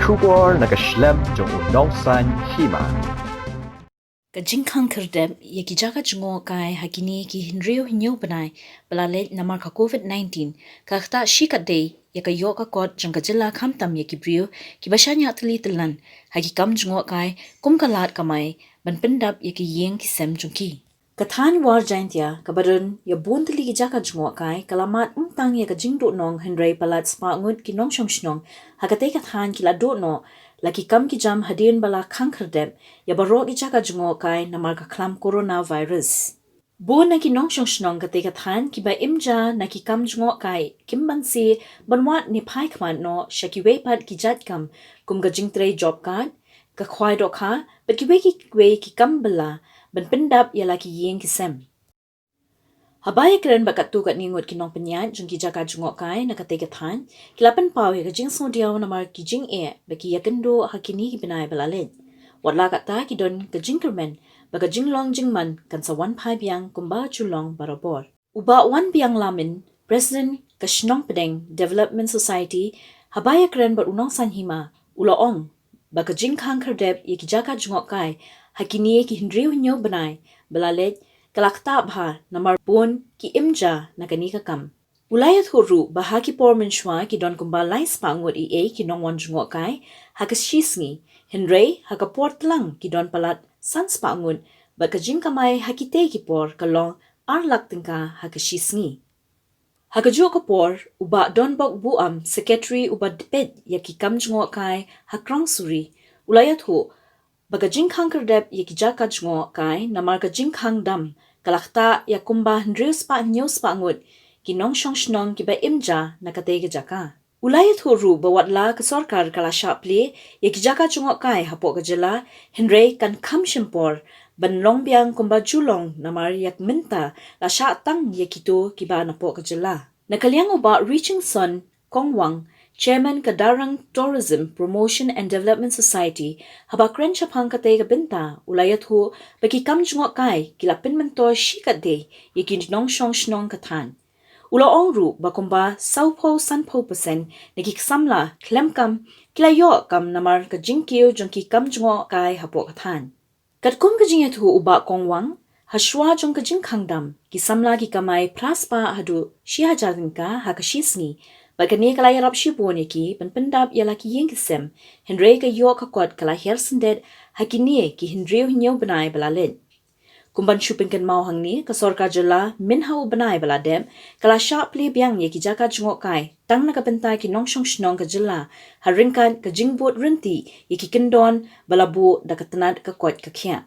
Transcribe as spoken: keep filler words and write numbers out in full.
Khubor na ka shlem jong u Nongsaiñ Hima. Ka jingkhang khyrdep ïa ki jaka jngohkai ha kine ki hynriew hynñiew bnai ba la leit namar ka covid nineteen ka ktah shikatdei ïa ka ïoh ka kot jong ka jylla khamtam ïa ki briew kiba shaniah tylli tyllan ha ki kam jngohkai kum ka lad kamai ban pyndap ïa ki ïing ki sem jong ki. Ka thaiñ War Jaintia kaba don ïa bun tylli ki jaka jngohkai ka la mad ym tang ïa ka jingduhnong hynrei palat spah ngut ki nongshong shnong ha katei ka thaiñ ki la duh noh la ki kam ki jam hadien ba la khang khyrdep ïa baroh ki jaka jngohkai namar ka khlam coronavirus. Bun na ki nongshong shnong katei ka thaiñ kiba im ja na ki kam jngohkai kim banse ban wad ne phai khmat noh sha kiwei pat ki jait kam kum ka jingtrei job card, ka khwai dohkha bad kiwei kiwei ki kam bylla ban pyndap ïa la ki ïing ki sem. Haba ïakren bad katto katne ngut ki nongpynïaid jong ki jaka jngohkai na katei ka thaiñ ki la pynpaw ïa ka jingsngewdiaw namar ki jingeh ba ki ïakynduh ha kine ki bnai ba la leit. Wat la katta ki don ka jingkyrmen ba ka jinglong jingman kan sa wan phai biang kumba ju long barabor. U Bah Wanbiang Lamin, President ka Shnong Pdeng Development Society, haba ïakren bad u Nongsaiñ Hima u la ong ba ka jingkhang khyrdep ïa ki jaka jngohkai ha kine ki hynriew hynñiew bnai ba la leit ka la ktah bha namar bun ki im ja na kane ka kam. U la ïathuh ruh ba ha ki por mynshuwa ki don kumba lai spah ngut eiei ki nongwan jngohkai ha ka shi sngi, hynrei ha ka por tlang ki don palat san spah ngut bad ka jingkamai ha kitei ki por ka long ar lak tyngka ha ka shi sngi. Ha kajuh ka por u Bah Donbok Buam, Secretary uba dpeit ïa ki kam jngohkai ha Krong Suri, u la ïathuh ba ka jingkhang khyrdep ïa ki jaka jngohkai namar ka jingkhang dam ka la ktah ïa kumba hynriew spah hynñiew spah ngut ki nongshong shnong kiba im ja na katei ka jaka. U la ïathuh ruh ba wat la ka sorkar ka la shah plie ïa ki jaka jngohkai hapoh ka jylla, hynrei kan kham shim por ban long biang kumba ju long namar ïa mynta la shah tang ïa kito kiba napoh ka jylla. Na ka liang u Bah Richingson Kongwang, Chairman ka Darrang Tourism Promotion and Development Society, haba kren shaphang katei ka bynta u la ïathuh ba ki kam jngohkai ki la pynmyntoi shikatdei ïa ki nongshong shnong ka thaiñ. U la ong ruh ba kumba sawphew sanphew percent na ki samla khlem kam ki la ïoh kam namar ka jingkiew jong ki kam jngohkai hapoh ka thaiñ. Katkum ka jingïathuh u Bah Kongwang, ha shuwa jong ka jingkhang dam ki samla ki kamai phra spah haduh shi hajar tyngka ha ka shi sngi, bad kane ka la ïarap shibun ïa ki ban pyndap ïa la ki ïing ki sem, hynrei ka ïoh ka kot ka la hiar syndet ha kine ki hynriew hynñiew bnai ba la leit. Kum ban shu pynkynmaw hangne, ka sorkar jylla mynha u bnai ba la dep ka la shah plie biang ïa ki jaka jngohkai tang na ka bynta ki nongshong shnong ka jylla, ha ryngkat ka jingbud rynti ïa ki kyndon ba la buh da ka tnat ka koit ka khiah.